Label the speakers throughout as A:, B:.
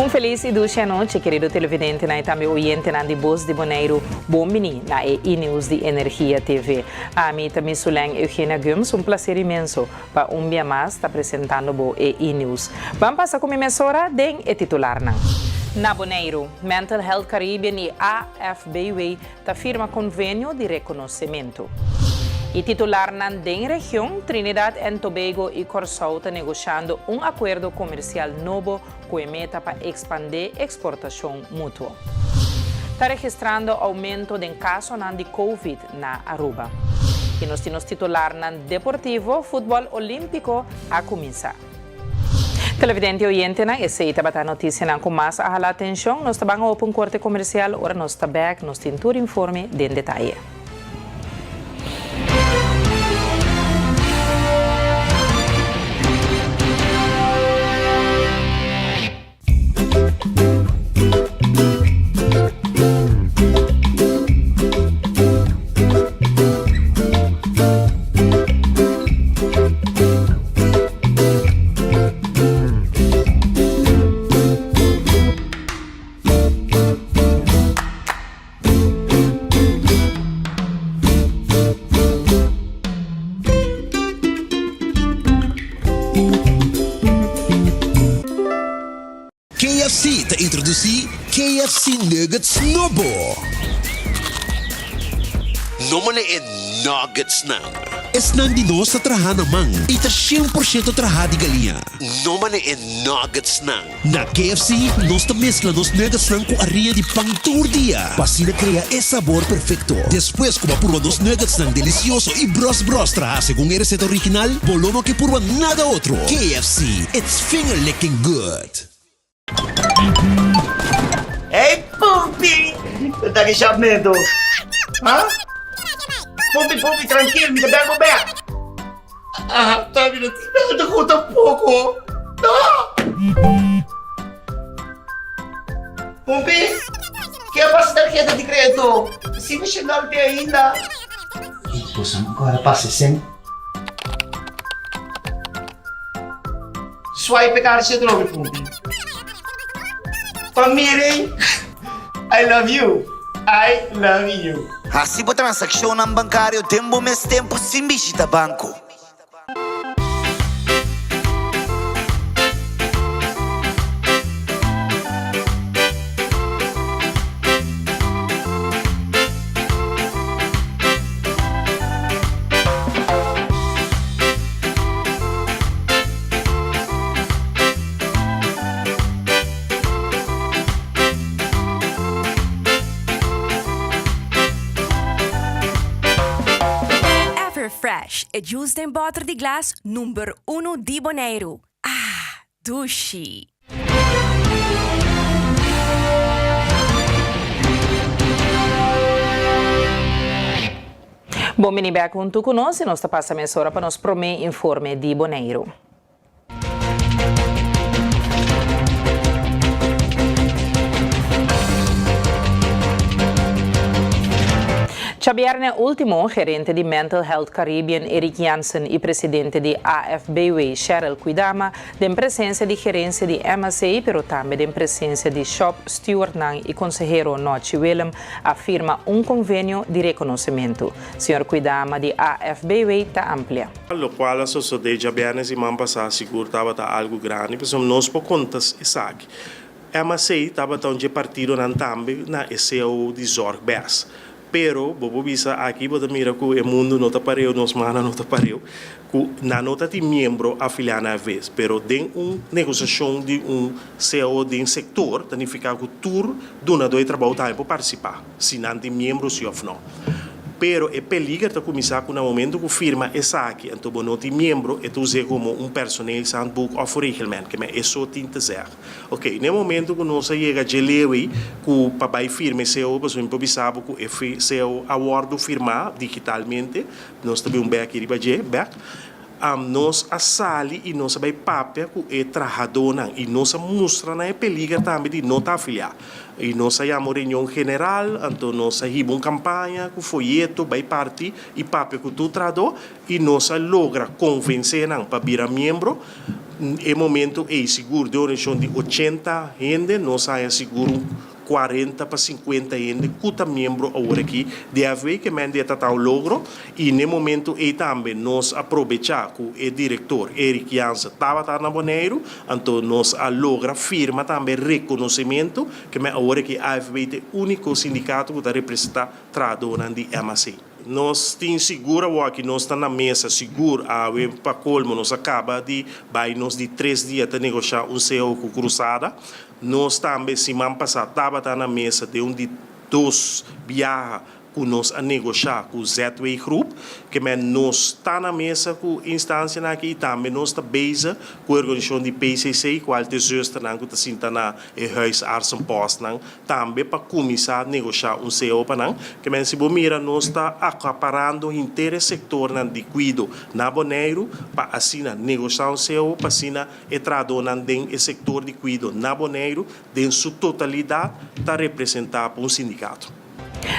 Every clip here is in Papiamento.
A: Un felis i dushi anochi, kerido televidentenan i tambe oyentenan di Bos di Boneiru. Bon bini na e E-News di Energia TV. Ami ta Miss Sulen Eugenia Gumbs, un placer inmenso pa un bia mas ta presentando bo e E-News. Ban pasa ku mi mesora den e titularnan. Na Boneiru, Mental Health Caribbean i AFBW ta firma konvenio di rekonosementu. E titularnan den region, Trinidad and Tobago i Kòrsou ta negoshando un akuerdo komersial nobo ku e meta pa ekspandé eksportashon mutuo. Ta registrando oumento den kasonan di Covid na Aruba. I nos tin nos titularnan deportivo, Futbòl Olímpiko a kuminsá. Televidente i oyentenan, esei tabata notisianan ku mas a hala atenshon. Nos ta ban a open korte komersial. Ora nos ta bèk, nos tin tur informe den detaye.
B: KFC ta introdusí KFC Nuggets nobo! No mane e nuggetsnan. Esnan di nos ta traha na man i ta shen por shento traha di galiña. No mane e nuggetsnan. Na KFC nos ta mezcla nos nuggetsnan cu harinha di pan tur dia pa asina crea e sabor perfecto. Despues cu bo a purba nos nuggetsnan delicioso y bros bros traha segun e receta original, bo lo no ke purba nada otro. KFC, it's finger licking good!
C: Hey Pumpi! Bo ta ki shop medo? Ha? Pumpi, Pumpi, trankil, mi ta bel bo bek. Ah, ta mi no tin nada ku tampoko. No! Pumpi, ke a pasa tarjeta di kredito? Si mi shendal te ainda.
D: Ki kosa ankora pasa esen?
C: Swipe e karchi atrobe, Pumpi. Pa miren, I love you, I love you.
E: Hasi bo transakshonnan bankario den bo mes tempu sin bishita banko.
F: Everfresh, e juice den bòter di glas number unu di Boneiru. Ah, dushi!
A: Bon bini bèk huntu ku nos i nos ta pasa mesora pa nos promé informe di Boneiru. Djabièrnè último, gerente di Mental Health Caribbean Eric Jansen i presidente di AFBW Cheryl Kwidama den presensia di gerensia di MAC pero tambe den presensia di shop stewardnan i konsehero Nochi Willem a firma un konvenio di rekonosementu. Señor Kwidama di AFBW ta amplia.
G: Lokual a sosodé djabièrnè siman pasá sigur tabata algu grandi, pasobra nos por konta esaki. MAC tabata un dje partidonan tambe na e cao di Zorgbes. Pero bo por bisa aki bo ta mira ku e mundu no ta pareu, nos mana no ta pareu, ku nan no ta tin miembro afiliá na AFBS. Pero den un negosiashon di un cao den sektor ta nifiká ku tur dunadó di trabou tambe por partisipá, si nan tin miembro si òf no. Pero e peliger ta kuminsá ku na momento ku firma esaki anto bo no tin miembro, e ta us'é komo un personeelshandboek òf reglement, ke men e so tin te zeg. Ok, na e momento ku nos a yega dje leu ei ku pa bai firma e cao, pasobra mi por bisa bo ku e cao a wòrdu firmá digitalmente, nos ta bin un bèki riba dje, bèk. Nos a sali i nos a bai papia ku e trahadónan i nos a mustra nan e peliger tambe di no ta afiliá. I nos a yama un reunion general, anto nos a hiba un kampaña ku foyeto bai parti i papia ku tur trahadó i nos a logra konvensé nan pa bira miembro. E momento ei sigur den organisashon di 80 hende nos a haña sigur un 40 pa 50 hende ku ta miembro awor aki di AFB, ke men di e ta ta un logro. I n'e momento ei tambe nos a probechá ku e direktor Eric Jansen tabata na Boneiru, anto nos a logra firma tambe rekonosementu ke men awor aki AFB ta e úniko sindikato ku ta representá trahadónan di MAC. Nos tin sigur awoki nos ta na mesa sigur awe pa colmo nos a caba di bay nos di tres dia ta negosha un cao cu Cruzada. Nos tambe siman pasa tabata na mesa den un di dos biaha cu nos a negosha cu ZW Groep. Ke men nos ta na mesa cu instancianan aki y tambe nos ta bezig cu e organisacion di PCC cual ta e zusternan cu ta sinta na e huisartsenpostnan Tambe pa kuminsá negoshá un cao pa nan. Ke men si bo mira nos ta akaparando henter e sektornan di kuido na Boneiru pa asina negoshá un cao pa asina e trahadónan den e sektor di kuido na Boneiru den su totalidat ta representá pa un sindikato.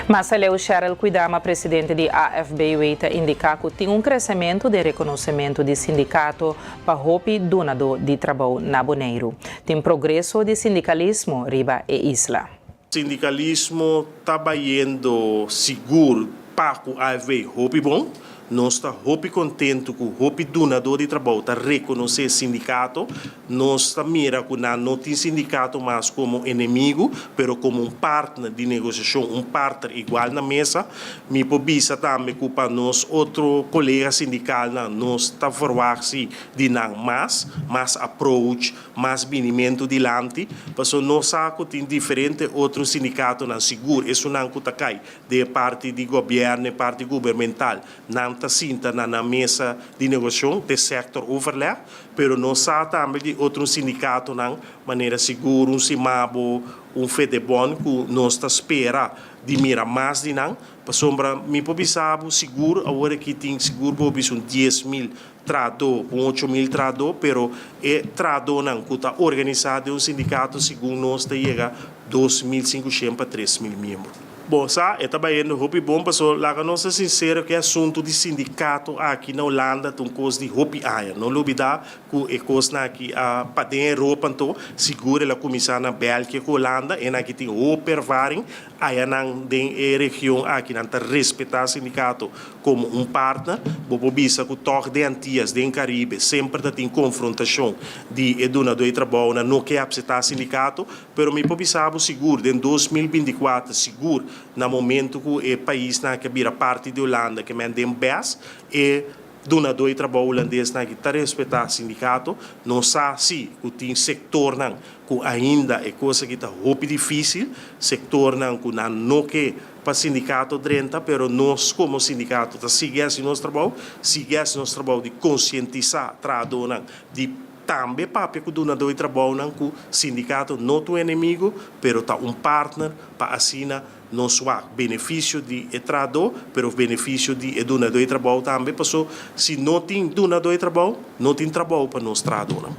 A: Mas aleu Cheryl Kwidama, presidente di AFBW ta indiká ku tin un kresementu den rekonosementu di sindikato pa hopi dunadó di trabou na Boneiru. Tin progreso di sindikalismo riba e isla.
G: Sindikalismo ta bayendo sigur pa ku AFB hopi bon. Nos ta hopi kontentu ku hopi dunadó di trabou ta rekonosé sindikato. Nos ta mira ku nan no tin sindikato mas komo enemigu, pero komo un partner di negosiashon, un partner igual na mesa. Mi por bisa tambe ku pa nos otro kolega sindikalnan nos ta verwagt si di nan mas, mas approach, mas binimentu dilanti, pasobra nos sa ku tin diferente otro sindikatonan, sigur esunnan ku ta kai den e parti di gobièrnu, e parti gubermental, nan ta sinta na nan mesa di negosiashon, den sector overleg. Pero nos sa tambe di otro sindikatonan, manera sigur un Simabo, un Fedebon, ku nos ta spera di mira mas di nan, pasobra mi por bisa bo sigur awor aki tin sigur bo bisa un 10,000 trahadó, un 8000 trahadó, pero e trahadónan ku ta organisá den un sindikato segun nos ta yega 2500 pa 3000 miembro. Bo sa, e ta bayendo hopi bon paso laga nos ta sincero cu e asunto di sindicato aki na Hulanda ta un cos di hopi aña. No lubida cu e cosnan aki a pa den Europa anto sigur el a cuminsa na Belgia cu Hulanda. Enan aki tin hopi ervaring. Ayanan den e region aki nan ta respeta sindicato como un partner. Bo por bisa cu tog den Antillas, den Caribe semper ta tin confrontacion di e dunador di trabounan no ke acepta sindicato. Pero mi por bisa bo sigur den 2024 sigur na momento ku e paisnan aki a bira parti di Hulanda ke men den bes e dunadó di trabou hulandesnan aki ta respetá sindikato. Nos sa si ku tin sektornan ku ainda e kos aki ta hopi difísil, sektornan ku nan no ke pa sindikato drenta pero nos komo sindikato ta sigui hasi nos trabou, sigui hasi nos trabou di konsientisá trahadónan di Tambe papia ku dunadó di trabounan ku sindikato no ta un enemigo, pero ta un partner pa asina nos wak benefisio di e trahadó, pero benefisio di e dunadó di trabou tambe, paso si no tin dunadó di trabou, no tin trabou pa nos trahadónan.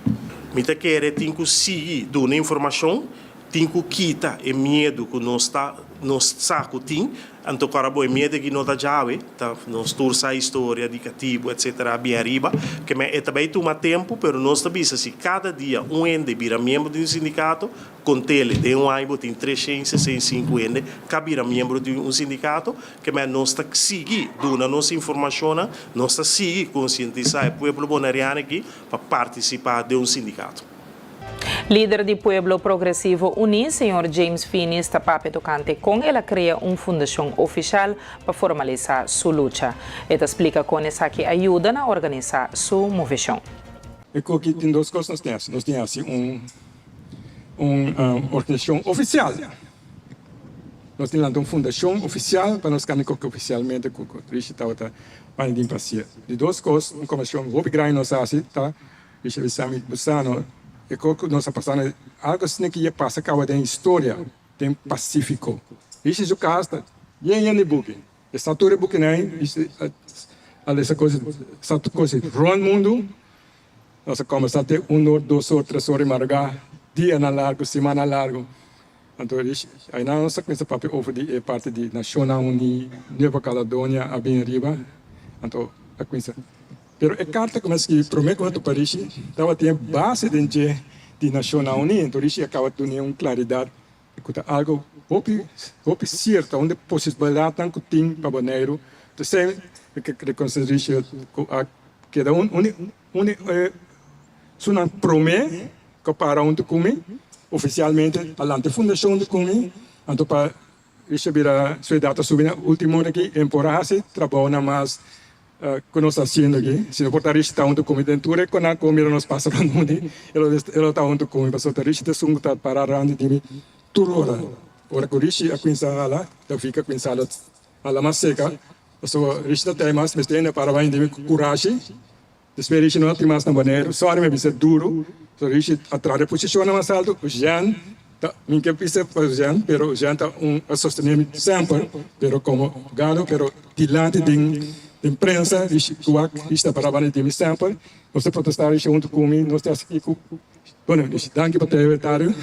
G: Mi ta kere tin ku sigui duna informashon, tin ku kita e miedu ku nos ta nos sa ku tin, Anto kora bo e miedu aki no ta djawe, ta nos tur sa historia di katibu etcetera bien ariba, ke men e ta bay tuma tempu pero nos ta bisa si kada dia un hende bira miembro di un sindikato, kontele den un aña bo tin 365 hende ka bira miembro di un sindikato, ke men nos ta sigui duna nos informashonnan, nos ta sigui konsientisá e pueblo boneriano aki pa partisipá den un sindikato.
A: Lider di Pueblo Progresivo Uní, señor James Finies ta papia tokante kon el a krea un fundashon ofishal pa formalisá su lucha. E ta splika kon esaki a yuda na organisá su moveshon.
H: E koki tin dos kos nos tin hasi. Nos tin hasi un un organisashon ofisial. Nos tin lanta un fundashon ofisial pa nos kambia koki ofisialmente ku Rishi tabata bani din pasia. Di dos kos un komishon hopi grandi nos a hasi ta Rishi a bisa mi, Bo sa no, e kos ku nos a pasa na algu asina ki ya pasa kaba den historia den Pasifiko. Rishi su kas ta yen yen di buki. E sa tur e bukinan ei, Rishi a lesa kos, sa tur kos rònt mundu. Nos a kòmbersá te un or, dos or, tres or di madrugá, dianan largu, simannan largu. Anto Rishi, einan nos a kuminsá papia over di e parti di Nashonnan Uní, Nueva Caledonia a bini riba. Anto a kuminsá. Pero e karta ku mi a skibi promé ku mi a topa Rishi tabatin e base den dje di Nashonnan Uní. Enton Rishi a kaba duna un klaridat ku ta algu hopi hopi sierto, un di e posibilidatnan ku tin pa Boneiru. P'esei mi ke rekonosé Rishi ku a keda un un di un di e sunan promé ku a para huntu ku mi ofisialmente a lanta e fundashon di ku mi anto pa Rishi a bira su edat a subi na ultimo ora aki e por a hasi trabounan mas ku nos ta hasiendo aki. Si no por ta Rishi ta huntu ku mi den tur e konan ku mira nos pasa rondom di e lo ta huntu ku mi pasobra Rishi ta esun ku ta para randi di mi tur ora. Ora ku Rishi a kuminsá hala David a kuminsá hala mas seka pasobra Rishi ta tei mas mester hende a para banda di mi ku kurashi. Despues Rishi no a tin mas na Boneiru. Sorry mi a bisa duru. So Rishi a traha e posishonnan mas altu. Jean ta, mi ke bisa pa Jean, pero Jean ta un a sostené mi semper, pero komo abogado, pero dilanti den den prensa Rishi wak, Rishi ta para banda di mi semper. Nos ta protestá Rishi huntu ku mi, nos ta hasi kiko. Bueno Rishi, danki pa trae wetario.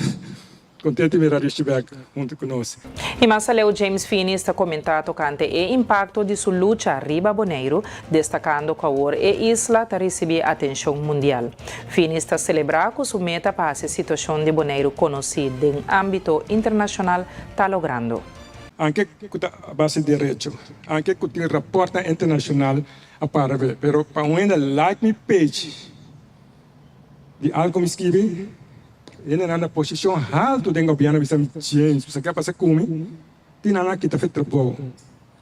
H: Contento di mira Rishi bek hunto cu nos.
A: I mas aleu James Finies ta komentá tokante e impakto di su lucha riba Boneiru, destakando ku awor e isla ta risibí atenshon mundial. Finies ta selebrá ku su meta pa hasi situashon di Boneiru konosí den ámbito internashonal ta logrando.
H: Anke ku ta a base di derecho, anke ku tin raportnan internashonal a para be, pero pa un hende like mi page di algu mi skibi, Hendenan na posishon haltu den gobièrnu a bisa mi, James, bo sa ke a pasa ku mi? Tin nan a kita fe trabou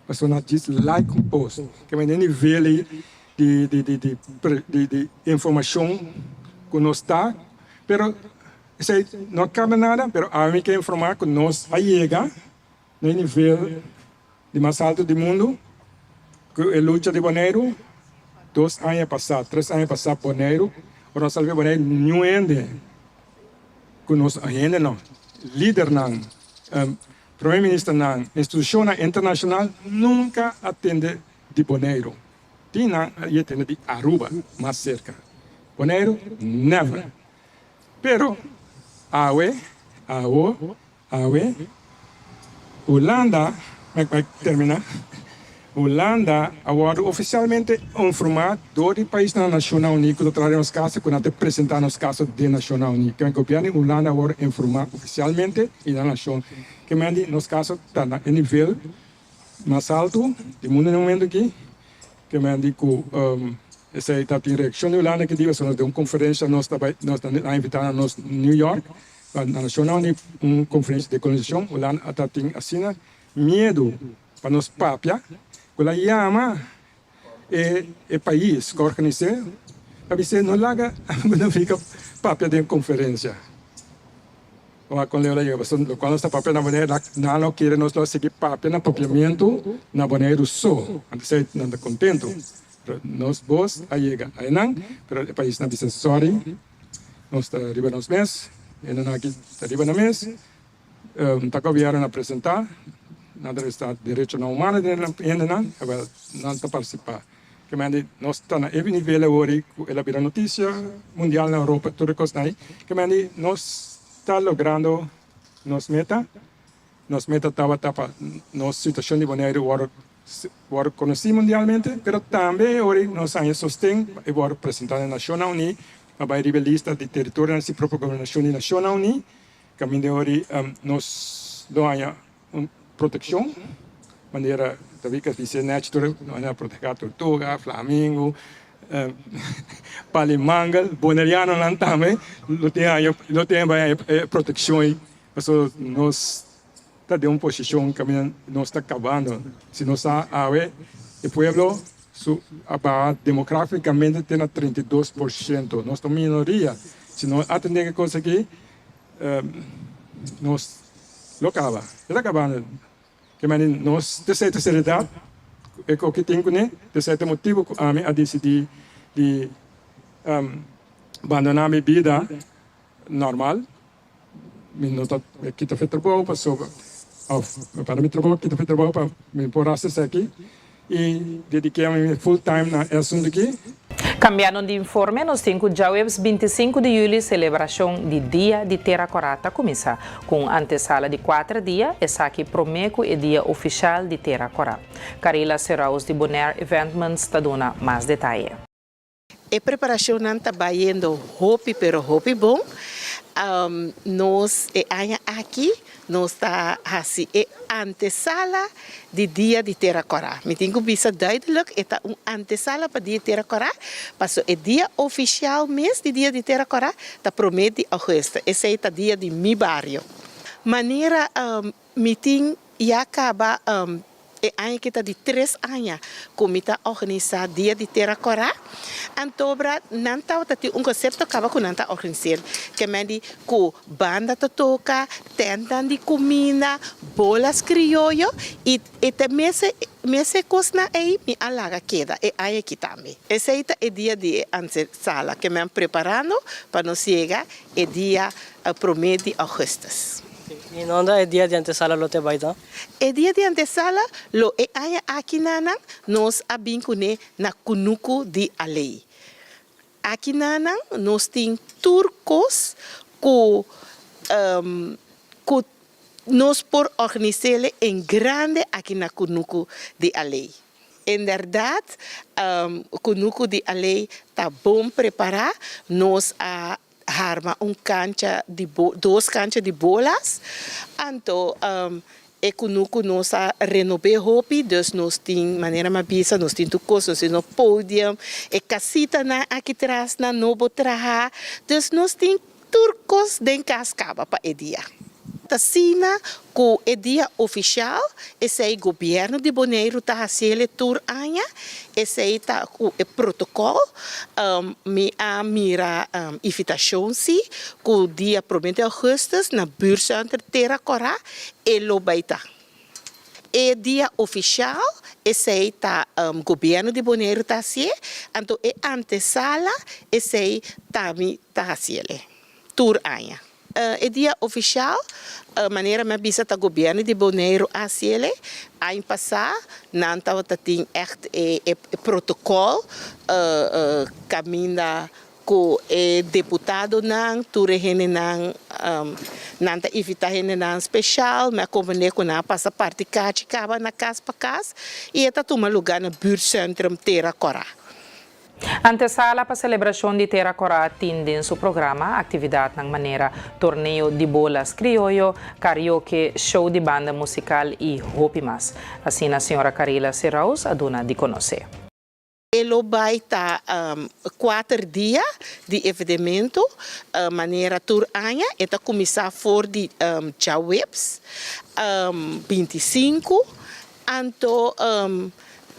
H: pasobra nan djis like un post. Ke mende nivel ei di di di di di di informashon ku nos ta, pero esei no a kambia nada, pero awe mi ke informá ku nos a yega na e nivel di mas altu di mundu ku e lucha di Boneiru dos aña pasá, tres aña pasá Boneiru ora nos salba Boneiru niun hende ku nos hende no lidernan prome ministernan institushonnan internashonal nunka a tende di Boneiru tin nan a yega tende di Aruba mas serka Boneiru never pero awe awo Awe, Hulanda, mi bai termina, Hulanda a wòrdu ofisialmente informá dor di paisnan na Nashonnan Uní ku ta traha den nos kaso ku nan ta presentá nos kaso den Nashonnan Uní. Ke gobièrnu di Hulanda a wòrdu informá ofisialmente i nan nashon ke men di nos kaso ta na e nivel mas altu di mundu na e momento aki. Ke men di ku esei ta tin reakshon di Hulanda ki di pasobra nos den un konferensha nos ta bai nos ta a invitá na nos New York pa na Nashonnan Uní un konferensha di dekolonisashon. Hulanda a ta tin asina miedu pa nos papia ku la yama e e pais ku a organis'é pa bis'é no laga Bonafrika papia den konferensha. Ora con Leo la yega pasobra locual nos ta papia na Boneiru nan lo kere nos lo sigui papia na papiamentu na Boneiru so anto esei nan ta contento pero nos bos a yega ainan pero e paisnan bisa sorry nos ta riba nos mes e nan aki ta riba nan mes ta gobierno na presenta nan ta resta derechonan humano di hendenan awel nan ta participa. Kemendi nos ta na e nivel awor ku el a bira notisia mundial na Europa tur e kosnan ei. Kemendi nos ta logrando nos meta. Nos meta tabata pa nos situashon di Boneiru wòrdu wòrdu konosí mundialmente, pero tambe awor nos haña sosten pa e wòrdu presentá na Nashonnan Uní pa bai riba e lista di teritorionan sin propio gobernashon di Nashonnan Uní. Kaminda awor nos lo haña Un proteccion, manera David a bisa nech tur nos a proteha tortuga, flamingo, palimangel, bonerianonan tambe lo tin aña lo tin bai aña e proteccion ei pasobra nos ta den un posicion caminda nos ta cabando si nos sa awe e pueblo su a baha demograficamente te na 32% nos ta un minoria si no atende e cos aki. Nos lo kaba. E ta kabando. Ke manera nos ta seta seriedad ku e koki tin kuné, ta seta motibu ku ami a disidí di bandoná mi bida normal. Mi no ta kita fe trabou pasobra òf mi para mi trabou kita fe trabou pa mi por hasi esaki. I dediké mi full time na e asuntu aki.
A: Kambiando di informe, nos tin ku djaweps 25 di yüli selebrashon di Dia di Tera Kòrá ta kuminsá ku un antesala di kuater dia, esaki promé ku e dia ofishal di Tera Kòrá. Carila Seraus di Bonaire Eventments ta duna mas detaye.
I: E preparashonnan ta bayendo hopi pero hopi bon. Nos e aña aki nos ta hasi e antesala di Dia di Tera Kòrá. Mi tin ku bisa duidelijk e ta un antesala pa Dia di Tera Kòrá paso e dia ofisial mes di Dia di Tera Kòrá ta promé di ougùstùs. Esei ta dia di mi bario. Manera mi tin ya kaba E aña aki ta di tres aña ku mi ta organisá Dia di Tera Kòrá. Antobra nan tabata tin un konsepto kaba ku nan ta organis'é. Ke men di ku banda ta toka, tèntnan di kuminda, bolas krioyo i e ta mese mese kosnan ei mi a laga keda e aña aki tambe. Esei ta e dia di e antesala ke men preparando pa nos yega e dia promé di ougùstùs.
J: I nònda e dia di antesala lo te bai ta?
I: E dia di antesala lo e aña aki nanan nos a bin kuné na kunuku di Alei. Aki nanan nos tin tur kos ku ku nos por organis'ele en grande aki na kunuku di Alei. Inderdat kunuku di Alei ta bon prepará, nos a harma un kancha di bo dos kancha di bolas anto e kunuku nos a renob'é hopi dus nos tin manera mi a bisa nos tin tur kos nos tin nos podium e kasitanan aki tras nan nobo traha dus nos tin tur kos den kas kaba pa e dia. Ta asina ku e dia ofishal esei gobièrnu di Boneiru ta hasiel tur aña, esei ta ku e protokòl. Mi a mira invitashon si ku dia promé di ougùstùs na Buurtcenter Tera Kòrá e lo bai ta. E dia ofishal esei ta gobièrnu di Boneiru ta hasié, anto e antesala esei ta mi ta hasiel tur aña. E dia ofishal, manera mi a bisa ta gobièrnu di Boneiru a hasiel. Aña pasá nan tabata tin ègt e protokòl kaminda ku e deputadonan, tur e hendenan, nan ta invitá hendenan speshal. Mi a komprendé ku nan a pasa parti kachi kaba na kas pa kas i e ta tuma lugá na Buurtcentrum Tera Kòrá.
A: Antesala pa selebrashon di Tera Kòrá tin den su programa aktividatnan manera torneo di bolas krioyo, karaoke, show di banda musikal i hopi mas. Asina señora Carila Seraus a duna di konosé.
I: E lo bai ta kuater dia di evenemento manera tur aña. E ta kuminsá for di djaweps 25 anto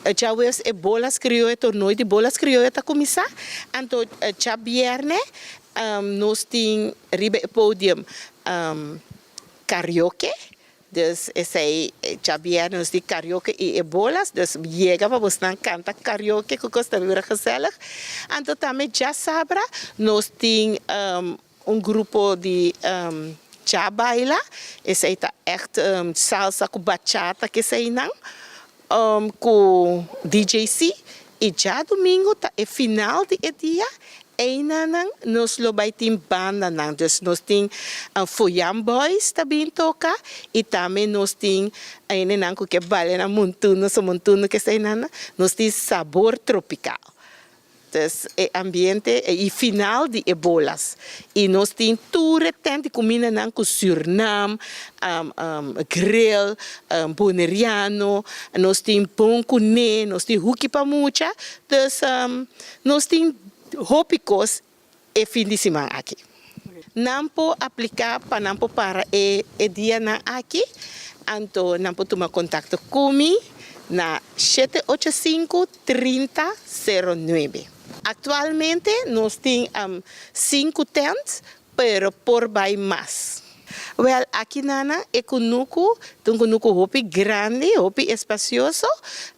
I: Djaweps e bolas krioyo, torneo di bolas krioyo ta kuminsá. Anto djabièrnè nos tin riba e podium karaoke. Dus esei djabièrnè nos tin karaoke i e bolas. Dus yega pa bosnan kanta karaoke ku kos ta bira gezellig. Anto tambe djasabra nos tin un grupo di cha baila, esei ta ègt salsa ku bachata keseinan ku DJC i djadumingu ta e final di e dia, einanan nos lo bai tin bandanan, dus nos tin Foyan Boys ta bin toka i tambe nos tin enenan ku ke balia na montuno, so montuno keseinan, nos tin Sabor Tropical. Dus e ambiente i final di e bolas. I nos tin tur e tent di kumindanan ku Surnam, grill, Boneriano, nos tin bon kuné, nos tin huki pa mucha. Dus nos tin hopi kos e fin di siman aki. Nan por apliká pa nan por para e e dianan aki, anto nan por tuma kontakto ku mi na shete ocho sinku 30 sero nuebe. Aktualmente nos tin sinku tènt pero por bai mas. Wèl aki nana e kunuku ta un kunuku hopi grandi, hopi espasioso,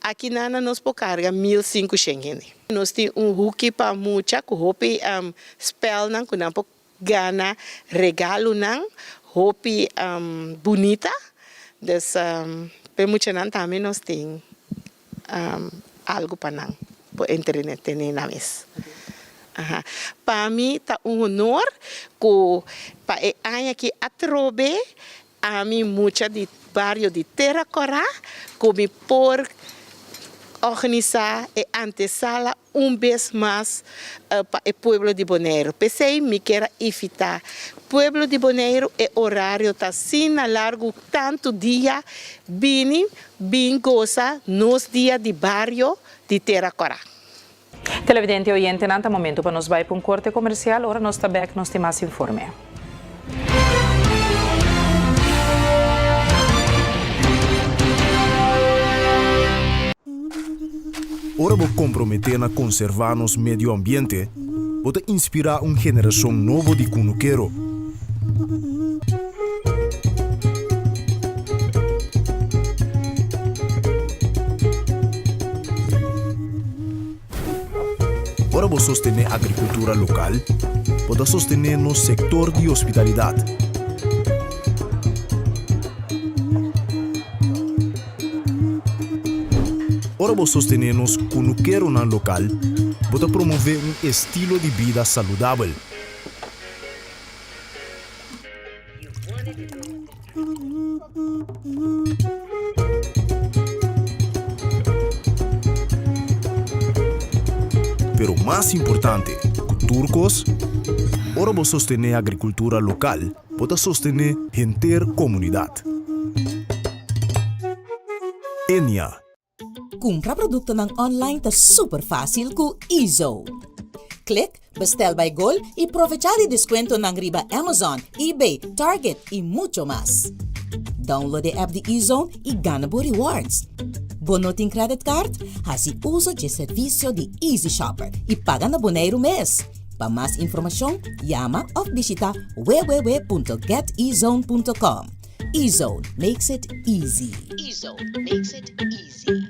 I: aki nana nos por karga mil sinku shen hende. Nos tin un huki pa mucha ku hopi spèlnan ku nan por gana regalonan hopi bunita, dus pa e muchanan tambe nos tin algu pa nan por entretené nan mes. Pa mi ta un honor ku pa e aña aki atrobe ami mucha di bario di Tera Kòrá ku mi por. organisá e antesala un bes mas pa e pueblo di Boneiru. P'esei mi kier a invitá pueblo di Boneiru, e orario ta asina largu tantu dia, bini bin gosa nos dia di bario di Tera Kòrá.
A: Televidente oyentenan ta momento pa nos bai pa un korte komersial, ora nos ta bek nos tin mas informe.
K: Ora bo komprometé na konservá nos medio ambiente, bo ta inspirá un generashon nobo di kunukero. Ora bo sostené agrikultura lokal, bo ta sostené nos sektor di hospitalidat. Ora bo sostené nos kunukeronan lokal, bo ta promové un estilo di bida saludabel. Pero mas importante ku tur kos, ora bo sostené agrikultura lokal, bo ta sostené henter komunidat. Enia.
L: Kumpra produktonan online ta super fásil ku Ezo. Klik Bestel by Gol i provechá di deskuentonan riba Amazon, eBay, Target i mucho mas. Download e app di Ezone i gana bo rewards. Bo no tin credit card? Hasi uso dje servisio di Easy Shopper i paga na Boneiru mes. Pa mas informashon, yama òf bishitá www.getezone.com. Ezone makes it easy. Ezone makes it easy.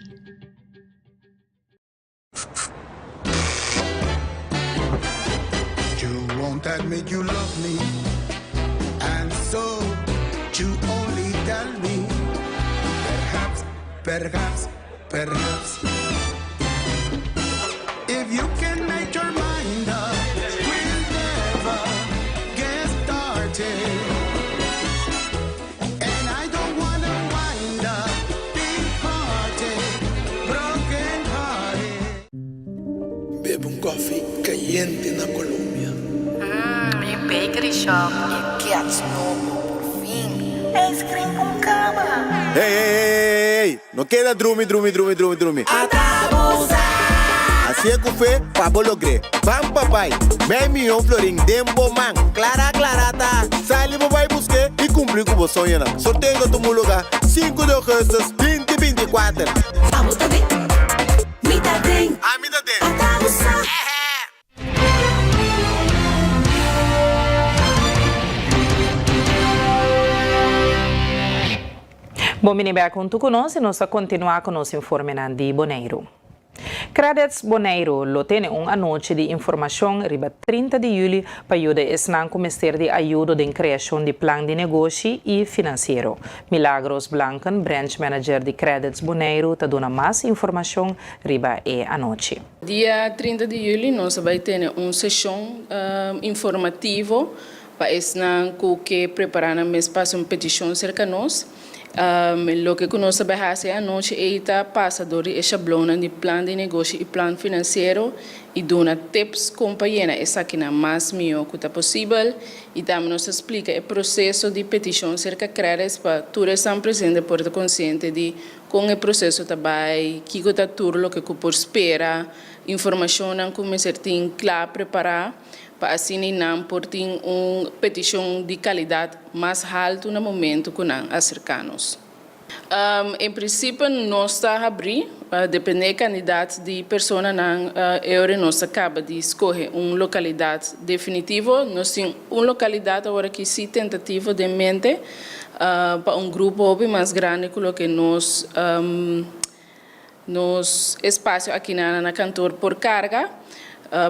M: You won't admit you love me And so you only tell me Perhaps, perhaps, perhaps If you can make your mind up We'll never get started And I don't wanna wind up Big party, broken hearted
N: Bebe un koffie kayente na Colombia.
O: Mmm, mi bakery shop. E kets nobo, por fin. Ice cream con cama.
P: Hey, hey, hey, hey, no keda drumi, drumi, drumi, drumi, drumi. Hacié cu fe pa bo logr'é. Ban pa bai. Mei miyon florin den bo man. Clara, clara ta. Sali bo bai busk'é y cumpli cu bo soñonan. Sorteo ta tuma lugar sinku di augustus binti 24.
Q: Abo ta den, mi ta den.
P: Ami ta den.
Q: Ata bo sa.
A: Bon bini bek huntu ku nos i nos ta kontinuá ku nos informenan di Boneiru. Credits Boneiru lo tene un anochi di informashon riba 30 di yüli pa yuda esnan ku mester di ayudo den kreashon di plan di negoshi i finansiero. Milagros Blanken, branch manager di Credits Boneiru ta duna mas informashon riba e anochi.
R: Dia 30 di yüli nos a bai tene un seshon informativo pa esnan ku ke prepará nan mes pa hasi un petishon serka nos. Loke ku nos ta bai hasi e anochi ei ta pasa dor di e shablonnan di plan di negoshi i plan finansiero i duna tips kon pa yena esakinan mas mihó ku ta posibel i tambe nos ta splika e proseso di petishon serka Credits pa tur esnan presente por ta konsiente di kon e proseso ta bai, kiko ta tur loke ku por spera, informashonnan ku mester tin kla prepará. pa asina nan por tin un petishon di kalidat mas haltu na momentu ku nan aserká nos. En prinsipio nos ta habrí, dependé e kandidat di personanan e ora nos ta kaba di skohe un lokalidat definitivo. Nos tin un lokalidat aworakí sí tentativo den mente pa un grupo hopi mas grandi ku loke nos Nos espasio akinan na kantor por karga.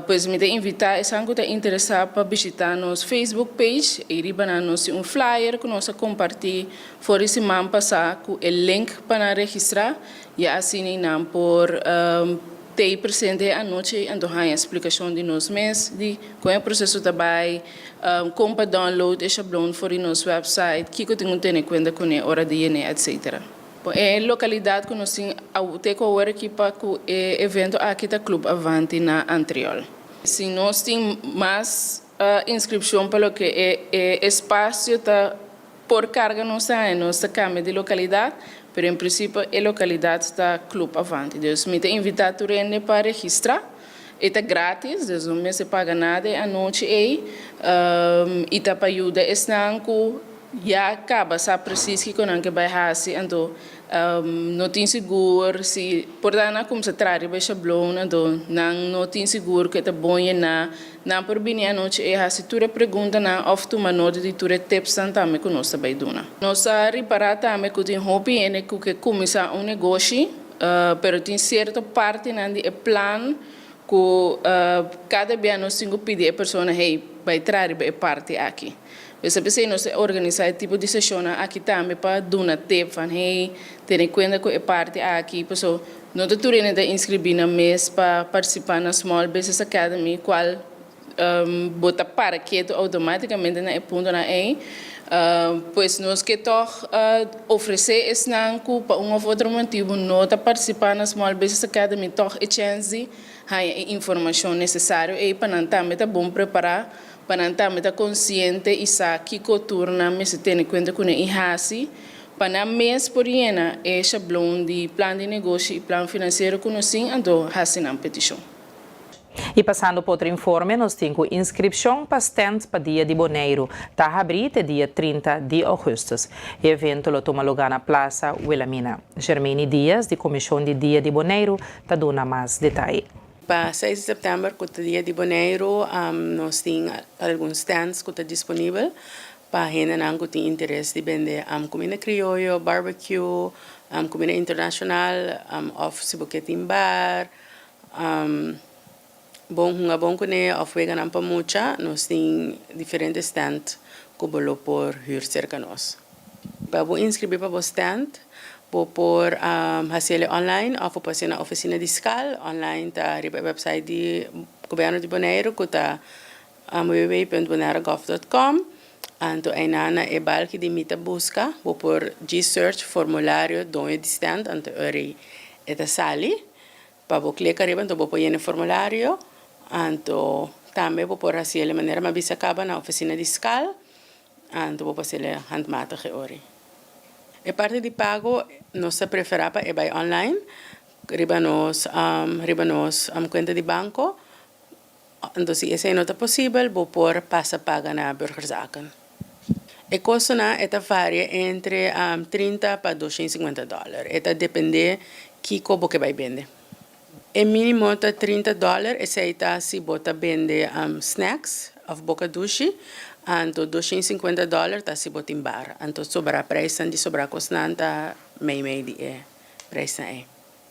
R: Pues mi ta invitá esan ku ta interesá pa bishitá nos Facebook page. Ei riba nan nos tin un flyer ku nos a kompartí for di siman pasá ku e link pa nan registrá. Ya asina nan por tei presente e anochi ei anto haña splikashon di nos mes di kon e proseso ta bai, kon pa download e shablon for di nos website, kiko tin ku tene kuenta kuné ora di yen'é, etcetera. Bon, e lokalidat ku nos tin te ku awor aki pa ku e evento aki ta Club Avanti na Antriol. Si nos tin mas inskripshon pa loke e espasio ta por karga nos ta haña, nos ta kambia di lokalidat, pero en prinsipio e lokalidat ta Club Avanti. Dus mi ta invitá tur hende pa registrá. E ta gratis, dus no mester paga nada e anochi ei i ta pa yuda esnan ku ya kaba sa presis kiko nan ke bai hasi, anto no tin sigur si por ta nan a kumsa traha riba e shablon, anto nan no tin sigur ku e ta bon yená. Nan por bini anochi ei hasi tur e preguntanan òf tuma nota di tur e tipsnan tambe ku nos ta bai duna. Nos a ripará tambe ku tin hopi hende ku ke kuminsá un negoshi, Pero tin sierto partinan di e plan ku kada bia nos tin ku pidi e persona, hey, bai traha riba e parti aki. Pues p'esei nos ta organisá e tipo di seshonnan aki tambe pa duna tip van, hey, tene kuenta ku e parti aki. Pasobra no ta tur hende ta inskribí nan mes pa partisipá na Small Business Academy, kual Bo ta para ketu outomátikamente na e puntonan ei. Pues nos ke tòg ofresé esnan ku pa un òf otro motibu no ta partisipá na Small Business Academy tòg e chèns di haña e informashon nesesario ei pa nan tambe ta bon prepará, pa nan tambe ta konsiente i sa kiko tur nan mester tene kuenta kuné i hasi pa nan mes por yena e shablon di plan di negoshi i plan finansiero ku nos tin anto hasi nan petishon.
A: I pasando pa otro informe, nos tin ku inskripshon pa stènt pa Dia di Boneiru ta habrí te dia 30 di ougùstùs. E evento lo tuma lugá na Plaza Wilhelmina. Germaine Diaz di Komishon di Dia di Boneiru ta duna mas detaye.
S: Pa seis di sèptèmber ku ta Dia di Boneiru nos tin algun stènts ku ta disponibel pa hendenan ku tin interes di bende kuminda krioyo, barbecue, kuminda internashonal òf si bo ke tin bar. Bon hunga bon kuné òf weganan pa mucha, nos tin diferente stènt ku bo lo por hür serka nos. Pa bo inskribí pa bo stènt, bo por hasi el online òf bo por hasi na ofisina di skal. Online ta riba e wèpsait di Gobièrnu di Boneiru ku ta www.bonairegov.com. Anto einan na e balki di Mi ta buska bo por djis search formulario doño di stènt anto ora e ta sali. Pa bo klek ariba anto bo por yena e formulario, anto tambe bo por hasiel e manera mi a bisa kaba na ofisina di skal, anto bo por hasiel e handmatig e ori. E parti di pago nos ta prefera pa e bai online riba nos riba nos kuenta di banko, Anto si esei no ta posibel bo por pasa paga na Burgerzaken. E kostonan e ta varia entre 30 pa 250 dòler. E ta dependé kiko bo ke bai bende. E minimo ta 30 dòler, esei ta si bo ta bende snacks òf boka dushi. Anto 250 dòler ta si bo tin bar. Anto sobrá preisnan di sobrá kosnan ta meimei di e preisnan ei.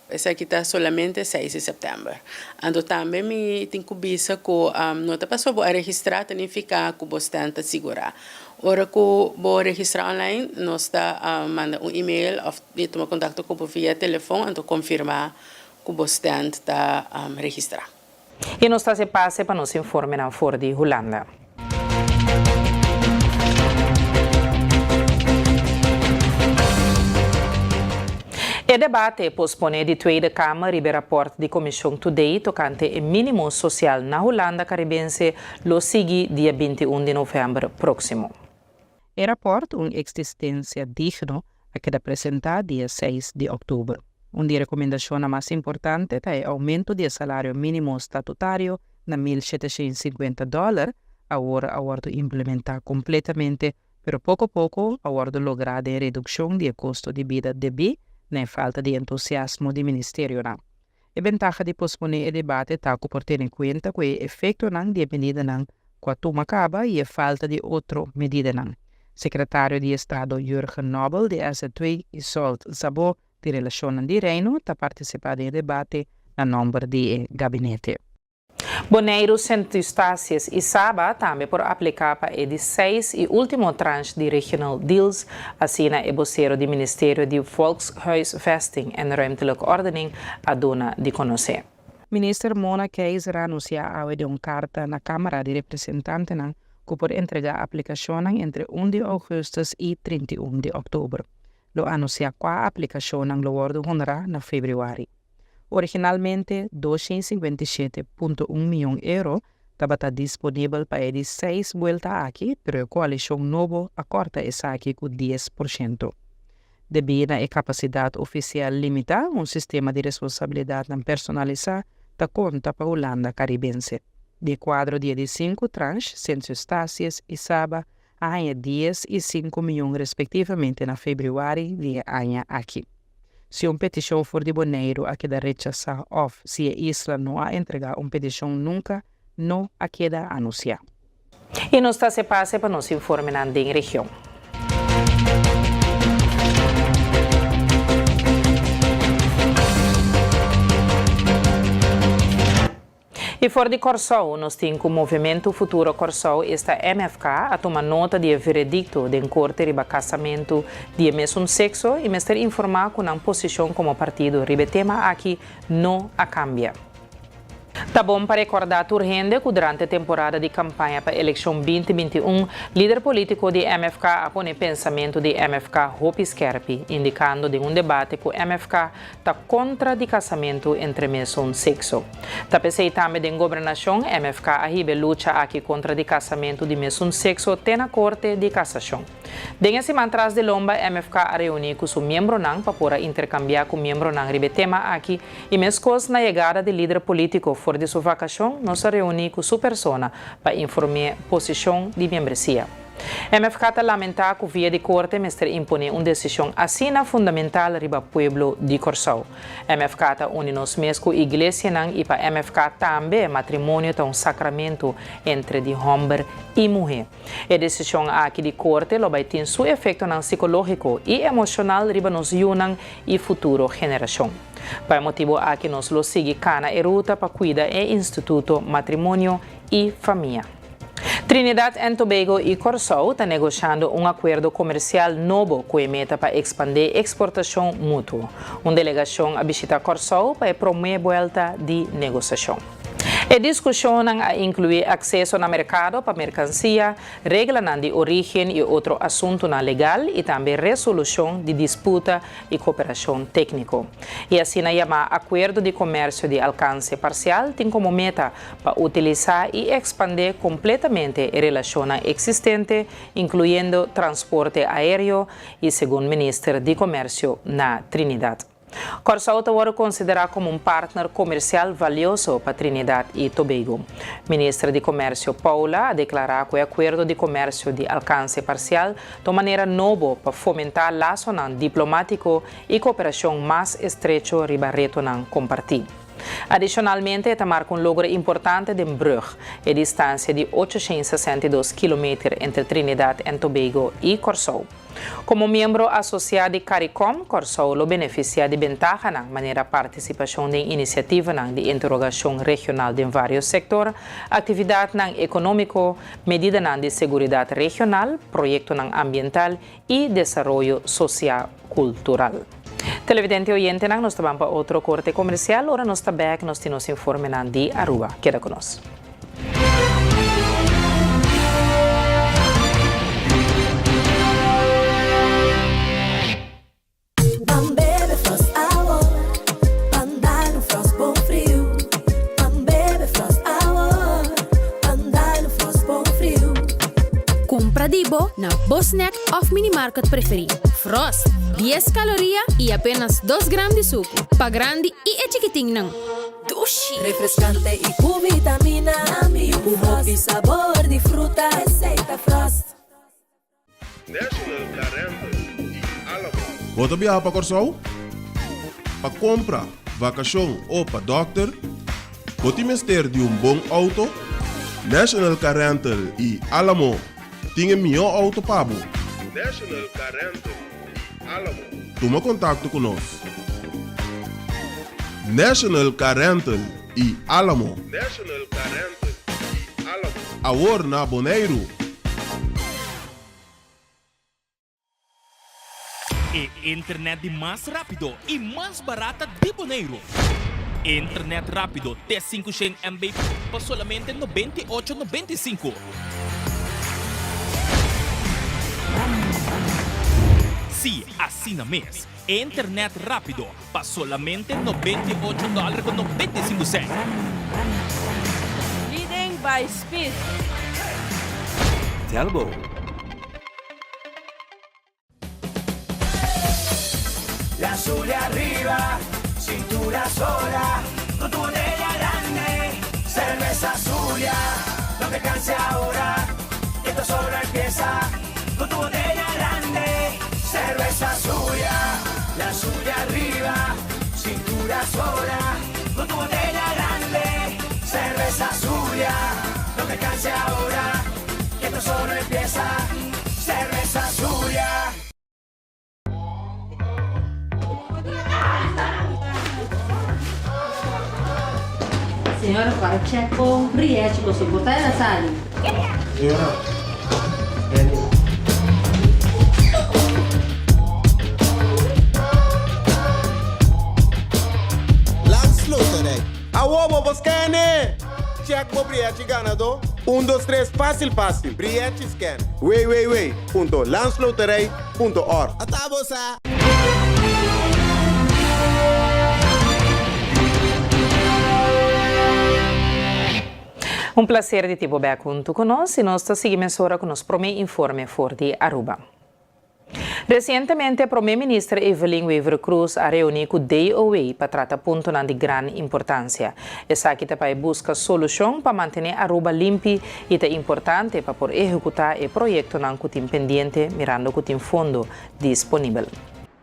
S: Esaki ta solamente seis di sèptèmber. Anto tambe mi tin ku bisa ku no ta pasobra bo a registrá ta nifiká ku bo stènt ta sigurá. Ora ku bo registrá online nos ta manda un email òf tuma kontakto ku bo via telefòn anto konfirmá ku bo stènt ta registrá.
A: I nos ta hasi pase pa nos informenan for di Hulanda. E debate posponé di Tweede Kamer riba e rapòrt di Komishon Today tokante e mínimo sosial na Hulanda Karibense lo sigui dia 21 di novèmber próksimo. E rapòrt Un Eksistensia Digno a keda presentá dia seis di òktober. Un di e rekomendashonnan mas importante ta e oumento di e salario mínimo statutario na 1750 dòler, awor a wòrdu implementá kompletamente, pero poko poko a wòrdu lográ den redukshon di e kosto di bida debí na e falta di entusiasmo di ministerionan. E bentaha di posponé e debate ta ku por tene kuenta ku e efektonan di e medidanan ku a tuma kaba i e falta di otro medidanan. Sekretario di Estado Jurgen Nobel di SZW i Zsolt Szabó di Relashonnan di Reino ta partisipá den e debate na nòmber di e gabinete. Boneiru, Sint Eustatius i Saba tambe por apliká pa e di seis i último tranche di Regional Deals, asina e bosero di Ministerio di Volkshuisvesting en Ruimtelijke Ordening a duna di konosé. Minister Mona Keijzer a anunsiá awe den un karta na Kámara di Representantenan ku por entregá aplikashonnan entre un di ougùstùs i 31 di òktober. Lo anunsiá kua aplikashonnan lo wòrdu honrá na febrüari. Originalmente 257.1 mion euro tabata disponibel pa e di seis buelta aki, pero e koalishon nobo a kòrta esaki ku 10%. Debí na e kapasidat ofisial limitá, un sistema di responsabilidatnan personalisá ta konta pa Hulanda Karibense. Di e kuadro di e di sinku tranche, Sint Eustatius i Saba a haña dies i sinku mion respektivamente na febrüari di e aña aki. Si un petishon for di Boneiru a keda rechasá òf si e isla no a entregá un petishon nunka, no a keda anunsiá. I nos ta hasi pase pa nos informenan den region. I for di Kòrsou nos tin ku Movementu Futuro Kòrsou, esta MFK, a tuma nota di e veredikto den korte riba kasamentu di e mesun sekso i mester informá ku nan posishon komo partido riba e tema aki no a kambia. Ta bon pa rekordá tur hende ku durante temporada di kampaña pa elekshon 2021, lider polítiko di MFK a pone pensamentu di MFK hopi skèrpi, indikando den un debate ku MFK ta kontra di kasamentu entre mesun sekso. Ta p'esei tambe den gobernashon MFK a hiba e lucha aki kontra di kasamentu di mesun sekso te na Korte di Kasashon. Den e siman tras di lomba MFK a reuní ku su miembronan pa por a interkambiá ku miembronan riba e tema aki i meskos na yegada di lider polítiko for di su vakashon nos a reuní ku su persona pa inform'é posishon di miembresia. MFK ta lamentá ku via di korte mester imponé un desishon asina fundamental riba pueblo di Kòrsou. MFK ta uni nos mes ku iglesianan i pa MFK tambe matrimonio ta un sakramentu entre di hòmber i muhé. E desishon aki di korte lo bai tin su efektonan sikológiko i emoshonal riba nos yunan i futuro generashon. Pa e motibu aki nos lo sigui kana e ruta pa kuida e instituto matrimonio i famia. Trinidad and Tobago i Kòrsou ta negoshando un akuerdo komersial nobo ku e meta pa ekspandé eksportashon mutuo. Un delegashon a bishitá Kòrsou pa e promé buelta di negosiashon. E diskushonnan a inkluí akseso na merkado pa merkansia, reglanan di orígen i otro asuntunan legal i tambe resolushon di disputa i koperashon tékniko. E asina yamá Akuerdo di Komersio di Alkanse Parsial tin komo meta pa utilisá i ekspandé kompletamente e relashonnan eksistente, inkluyendo transporte aéreo i segun Minister di Komersio na Trinidad. Kòrsou ta wòrdu konsiderá komo un partner komersial valioso pa Trinidad i Tobago. Minister di Komersio Paula a deklará ku e akuerdo di komersio di alkanse parsial ta un manera nobo pa fomentá lasonan diplomátiko i kooperashon mas estrecho riba retonan kompartí. Adishonalmente e ta marka un logro importante den brug, e distansia di 862 kilometer entre Trinidad and Tobago i Kòrsou. Komo miembro asosiá di Caricom, Kòrsou lo benefisiá di bentahanan manera partisipashon den inisiativanan di interogashon regional den vários sektor, aktividatnan ekonómiko, medidanan di seguridat regional, proyektonan ambiental i desaroyo sosial-kultural. Televidente oyentenan, nos ta ban pa otro korte komersial. Ora nos ta bèk, nos tin nos informenan di Aruba. Keda ku nos.
Q: Ban bebe Frost awor, ban dal un Frost bon friu. Ban bebe Frost awor, ban dal un Frost bon friu.
T: Kumpra di bo na bo snack òf minimarket preferí. Frost, dies kaloria i apenas dos gram di suku. Pa grandi i e chikitinnan.
Q: Dushi! Refreskante i ku vitamina. Ku hopi sabor di fruta. Esei ta Frost.
U: National Car Rental i Alamo.
V: Bo ta biaha pa Kòrsou? Pa kompra, vakashon o pa dòkter? Bo tin mester di un bon outo? National Car Rental i Alamo tin e mihó outo pa bo.
U: National Car Rental i Alamo.
V: Tuma kontakto ku nos. National Car Rental i Alamo.
U: National Car Rental i Alamo.
V: Awor na Boneiru.
W: E internet di mas rápido i mas barata di Boneiru. Internet rápido te 500 MB pa solamente 98,95. Sí, asina mes. Internet rápido pa solamente 98 dòler ku 95 sènt.
B: Leading by speed.
C: Telbo.
D: La Zulia arriba, cintura sola, con tu botella grande, cerveza Zulia, no te canses ahora, que esto solo empieza, con tu botella grande, cerveza Zulia, la Zulia arriba, cintura sola, con tu botella grande, cerveza Zulia, no te canses ahora, que esto solo empieza, cerveza Zulia.
X: Señora para check con Riachi con su botella la sali.
G: Señora, Benny.
P: Landsloterij. Awo bo por scan-e! Check bo brièchi ganadó. Un dos tres fásil fásil. Brièchi scan. www.landsloterij.org. Ata bo sa!
A: Un placer di tin bo bek hunto cu nos y nos ta sigui mesora cu nos prome informe for di Aruba. Resientemente Prome Minister Evelyn Wever-Croes a reuni cu DOW pa trata puntonan di gran importancia. Esaki ta pa e busca solucion pa mantene Aruba limpi y ta importante pa por ehecuta e proyectonan cu tin pendiente mirando cu tin fondo disponibel.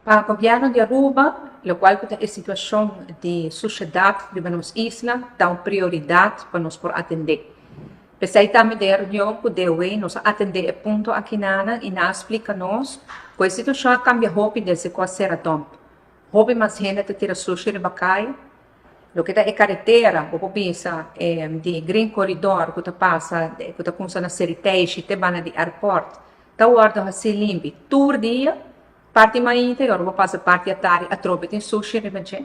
Y: Pa Gobierno di Aruba, locual cu ta e situacion di sushedad riba nos isla ta un prioridad pa nos por atende. P'esei tambe den e reunion ku DOW nos a atendé e punto akinanan i nan a splika nos ku e situashon a kambia hopi desde ku a sera dòmp. Hopi mas hende ta tira sushi riba kai. Loke ta e karetera, bo por bisa di Green Corridor ku ta pasa ku ta kumsa na Seriteishi te banda di airport ta wòrdu hasí limpi tur dia, parti mainta i ora bo pasa parti atardi atrobe tin sushi riba dje.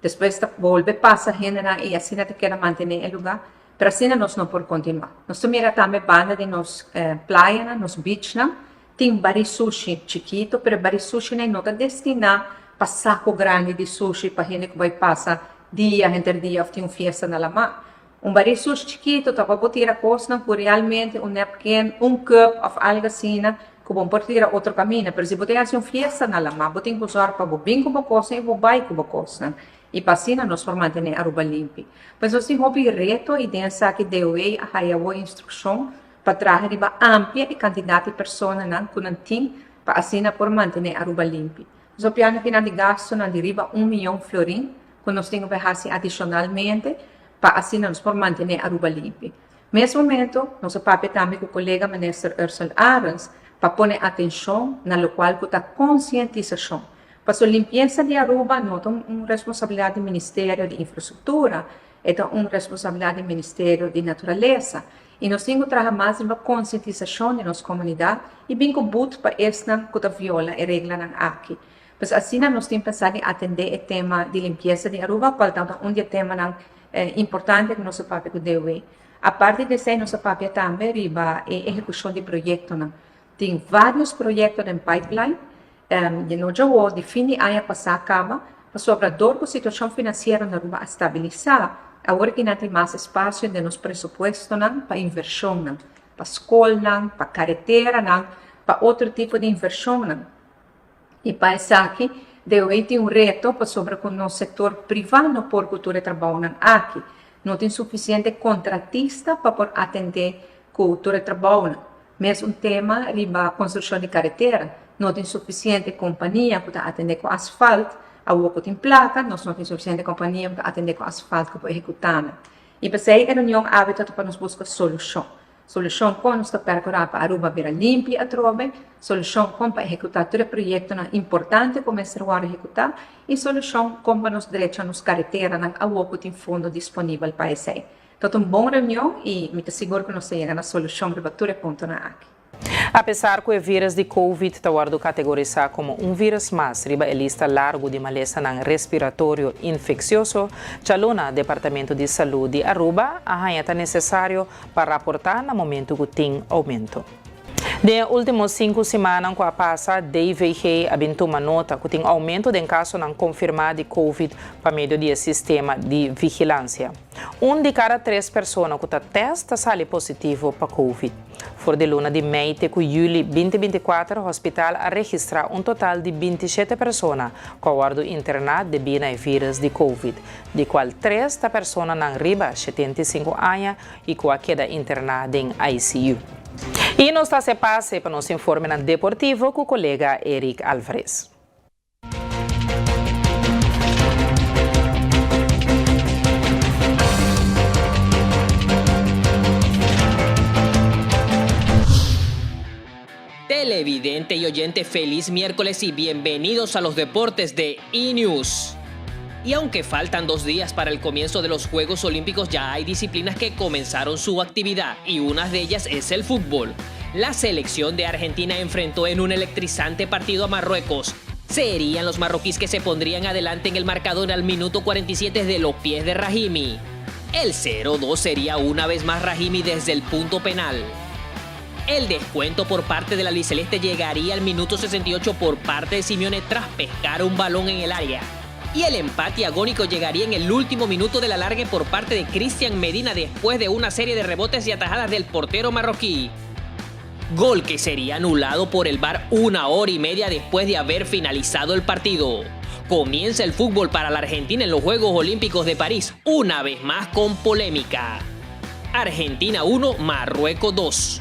Y: Despues ta bolbe pasa hendenan i asina ta keda mantené e lugá. Pero asina nos no por kontinuá. Nos ta mira tambe banda di nos playanan, nos beachnan, tin barí sushi chikitu, pero e barí sushinan no ta destiná pa saku grandi di sushi pa hende ku bai pasa dia, henter dia òf tin un fiesta na lamá. Un barí sushi chikitu ta pa bo tira kosnan ku realmente un napkin, un cup òf algu asina ku bo por tira otro kaminda. Pero si bo ta hasi un fiesta na lamá, bo tin ku sòru pa bo bin ku bo kosnan i bo bai ku bo kosnan. I pa asina nos por mantené Aruba limpi. Pues nos tin hopi reto i den esaki DOE a haya awor instrukshon pa traha riba amplia e kantidat di personanan ku nan tin pa asina por mantené Aruba limpi. Nos a piano kinan di gastunan di riba un miyon florin ku nos tin ku bai hasi adishonalmente pa asina nos por mantené Aruba limpi. Mes momento nos a papia tambe ku kolega Minister Ursell Arends pa pone atenshon na lokual ku ta konsientisashon. Paso limpiesa di Aruba no ta un responsabilidad di Ministerio di Infrastructura, e ta un responsabilidad di Ministerio di Naturalesa. Y nos tin cu traha mas riba concientisacion di nos comunidad y bin cu boet pa esnan cu ta viola e reglanan aki. Pues asina nos tin pensa di atende e tema di limpiesa di Aruba cual ta un di e temanan importante cu nos a papia cu DOW. Aparte di esey nos a papia tambe riba e ehecucion di proyectonan. Tin varios proyecto den pipeline Di no djawo di fin di aña pasá kaba, pasobra dor ku situashon finansiero na Aruba a stabilisá, awor aki nan tin mas espasio den nos presupuestonan pa invershonnan, pa skolnan, pa kareteranan, pa otro tipo di invershonnan. I pa esaki DOE tin un reto pasobra ku nos sektor privá no por ku tur e trabounan aki. No tin sufisiente kontratista pa por atendé ku tur e trabounan. Mes un tema riba konstrukshon di karetera. No tin sufisiente kompania ku ta atendé ku asfalt. Awor ku tin plaka, nos no tin sufisiente kompania ku ta atendé ku asfalt ku por ehekutá nan. I p'esei e reunion awe ta pa nos buska solushon. Solushon kon nos ta pèrkurá pa Aruba bira limpi atrobe, solushon kon pa ehekutá tur e proyektonan importante ku mester wòrdu ehekutá i solushon kon pa nos drecha nos kareteranan awor ku tin fondo disponibel pa esei. Ta un bon reunion y mi ta sigur cu nos ta yega na solucion riba tur e puntonan aki.
A: Apesar ku e vírus di Covid ta wòrdu kategorisá komo un vírus mas riba e lista largu di malesanan respiratorio infeksioso, djaluna Departamento di Salú di Aruba a haña ta nesesario pa raportá na momentu ku tin oumento. Den e último sinku simannan ku a pasa, DVG a bin tuma nota ku tin oumento den kasonan konfirmá di Covid pa medio di e sistema di vigilansia. Un di kada tres persona ku ta tèst ta sali positivo pa Covid. For di luna di mei te ku yüli binti 24 hospital a registrá un total di 27 persona ku a wòrdu interná debí na e vírus di Covid, di kual tres ta personanan riba 75 aña i ku a keda interná den ICU. I nos ta hasi pase pa nos informenan deportivo ku kolega Eric Alvarez.
B: Televidente y oyente, feliz miércoles y bienvenidos a los deportes de E-News. Y aunque faltan dos días para el comienzo de los Juegos Olímpicos, ya hay disciplinas que comenzaron su actividad y una de ellas es el fútbol. La selección de Argentina enfrentó en un electrizante partido a Marruecos. Serían los marroquíes que se pondrían adelante en el marcador al minuto 47 de los pies de Rahimi. El 0-2 sería una vez más Rahimi desde el punto penal. El descuento por parte de la albiceleste llegaría al minuto 68 por parte de Simeone tras pescar un balón en el área. Y el empate agónico llegaría en el último minuto del alargue por parte de Cristian Medina después de una serie de rebotes y atajadas del portero marroquí. Gol que sería anulado por el VAR una hora y media después de haber finalizado el partido. Comienza el fútbol para la Argentina en los Juegos Olímpicos de París, una vez más con polémica. Argentina 1, Marruecos 2.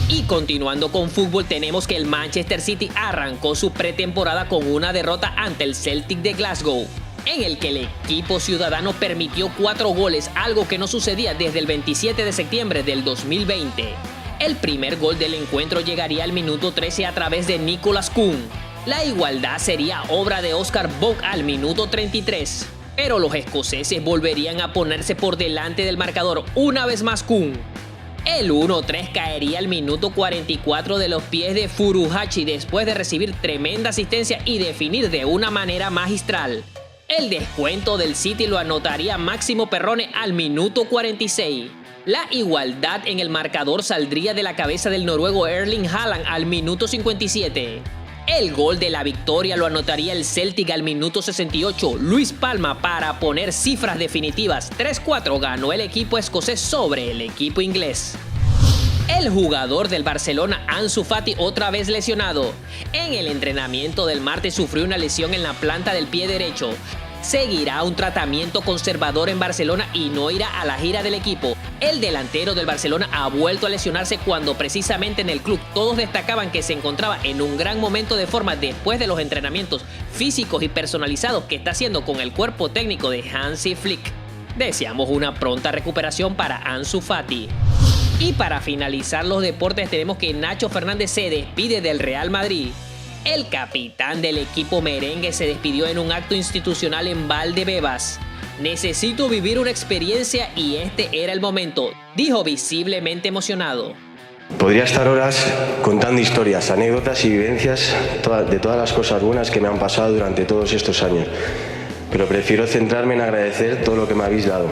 B: Y continuando con fútbol, tenemos que el Manchester City arrancó su pretemporada con una derrota ante el Celtic de Glasgow, en el que el equipo ciudadano permitió cuatro goles, algo que no sucedía desde el 27 de septiembre del 2020. El primer gol del encuentro llegaría al minuto 13 a través de Nicolas Kuhn. La igualdad sería obra de Oscar Bock al minuto 33. Pero los escoceses volverían a ponerse por delante del marcador una vez más Kuhn. El 1-3 caería al minuto 44 de los pies de Furuhashi después de recibir tremenda asistencia y definir de una manera magistral. El descuento del City lo anotaría Máximo Perrone al minuto 46. La igualdad en el marcador saldría de la cabeza del noruego Erling Haaland al minuto 57. El gol de la victoria lo anotaría el Celtic al minuto 68, Luis Palma para poner cifras definitivas. 3-4 ganó el equipo escocés sobre el equipo inglés. El jugador del Barcelona, Ansu Fati, otra vez lesionado. En el entrenamiento del martes sufrió una lesión en la planta del pie derecho. Seguirá un tratamiento conservador en Barcelona y no irá a la gira del equipo. El delantero del Barcelona ha vuelto a lesionarse cuando precisamente en el club todos destacaban que se encontraba en un gran momento de forma después de los entrenamientos físicos y personalizados que está haciendo con el cuerpo técnico de Hansi Flick. Deseamos una pronta recuperación para Ansu Fati. Y para finalizar los deportes tenemos que Nacho Fernández se despide del Real Madrid. El capitán del equipo merengue se despidió en un acto institucional en Valdebebas. Necesito vivir una experiencia y este era el momento, dijo visiblemente emocionado.
C: Podría estar horas contando historias, anécdotas y vivencias de todas las cosas buenas que me han pasado durante todos estos años, pero prefiero centrarme en agradecer todo lo que me habéis dado,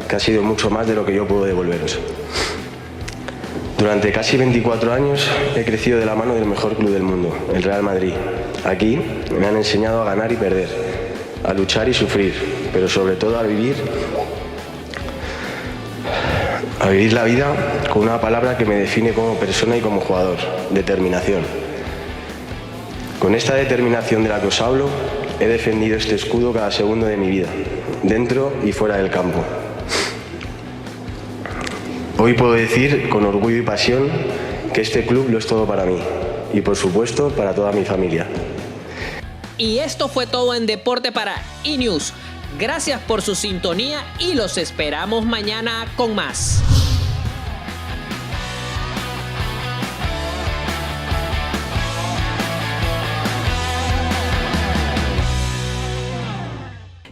C: que ha sido mucho más de lo que yo puedo devolveros. Durante casi 24 años he crecido de la mano del mejor club del mundo, el Real Madrid. Aquí me han enseñado a ganar y perder, a luchar y sufrir, pero sobre todo a vivir a vivir la vida con una palabra que me define como persona y como jugador, determinación. Con esta determinación de la que os hablo, he defendido este escudo cada segundo de mi vida, dentro y fuera del campo. Hoy puedo decir con orgullo y pasión que este club lo es todo para mí y por supuesto para toda mi familia.
B: Y esto fue todo en Deporte para eNews. Gracias por su sintonía y los esperamos mañana con más.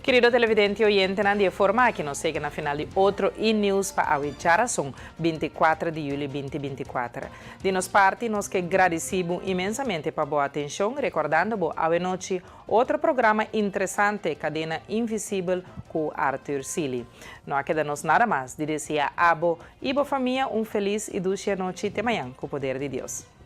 A: Kerido televidente i oyentenan, di e forma aki nos yega na final di otro E-News pa awe djarason, 24 di yüli 2024. Di nos parti nos ke gradisí bo inmensamente pa bo atenshon, rekordando bo awe nochi otro programa interesante Kadena Invisibel ku Arthur Sealy. No a keda nos nada mas di deseá abo i bo famia un felis i dushi anochi te mañan ku poder di Dios.